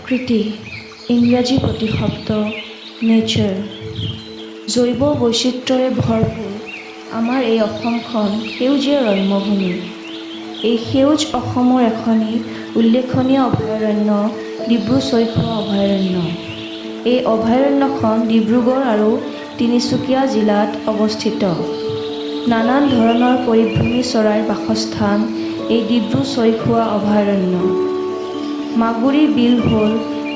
প্ৰকৃতি, ইংৰাজী প্ৰতিশব্দ নেচাৰ। জৈৱ বৈচিত্ৰ্যৰে ভৰপূৰ আমাৰ এই অসমখন সেউজীয়া ৰম্যভূমি। এই সেউজ অসমৰ এখনি উল্লেখনীয় অভয়াৰণ্য ডিব্ৰু ছৈখোৱা অভয়াৰণ্য। এই অভয়াৰণ্যখন ডিব্ৰুগড় আৰু তিনিচুকীয়া জিলাত অৱস্থিত। নানান ধৰণৰ পৰিভ্ৰমী চৰাইৰ বাসস্থান এই ডিব্ৰু ছৈখোৱা অভয়াৰণ্য। মাগুৰী বিল হ'ল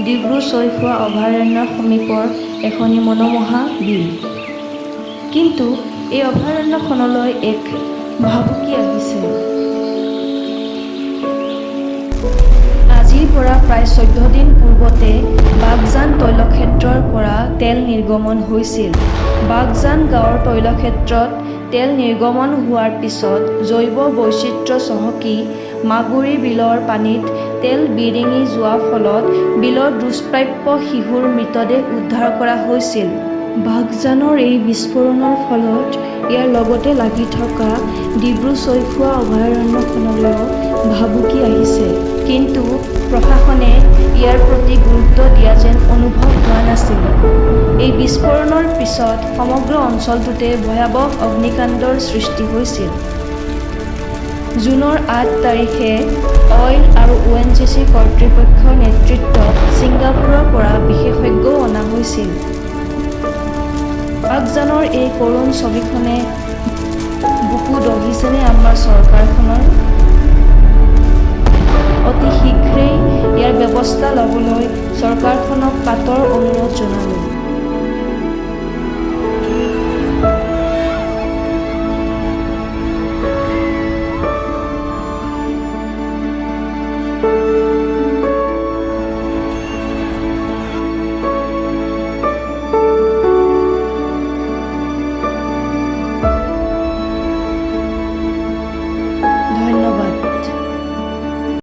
ডিব্ৰু ছৈখোৱা অভয়াৰণ্যৰ সমীপৰ এখনি মনোমোহা বিল। কিন্তু এই অভয়াৰণ্যখনলৈ এক ভাবুকি আহিছে। আজিৰ পৰা প্ৰায় 14 দিন পূৰ্বতে বাঘজান তৈলক্ষেত্ৰৰ পৰা তেল নিৰ্গমন হৈছিল। বাঘজান গাঁৱৰ তৈলক্ষেত্ৰত তেল নিৰ্গমন হোৱাৰ পিছত জৈৱ বৈচিত্ৰ্য চহকী মাগুৰী বিলৰ পানীত তেল বিৰিঙি যোৱাৰ ফলত বিলত দুষ্প্ৰাপ্য শিহুৰ মৃতদেহ উদ্ধাৰ কৰা হৈছিল। বাঘজানৰ এই বিস্ফোৰণৰ ফলত ইয়াৰ লগতে লাগি থকা ডিব্ৰু ছৈখোৱা অভয়াৰণ্যখনলৈও ভাবুকি আহিছে। কিন্তু প্ৰশাসনে ইয়াৰ প্ৰতি গুৰুত্ব দিয়া যেন অনুভৱ হোৱা নাছিল। এই বিস্ফোৰণৰ পিছত সমগ্ৰ অঞ্চলটোতে ভয়াৱহ অগ্নিকাণ্ডৰ সৃষ্টি হৈছিল। জুনৰ 8 তাৰিখে অইল আৰু অ'এনজিচি কৰ্তৃপক্ষৰ নেতৃত্বত ছিংগাপুৰৰ পৰা বিশেষজ্ঞও অনা হৈছিল। বাঘজানৰ এই কৰুণ ছবিখনে বুকু দহিছেনে আমাৰ চৰকাৰখনৰ?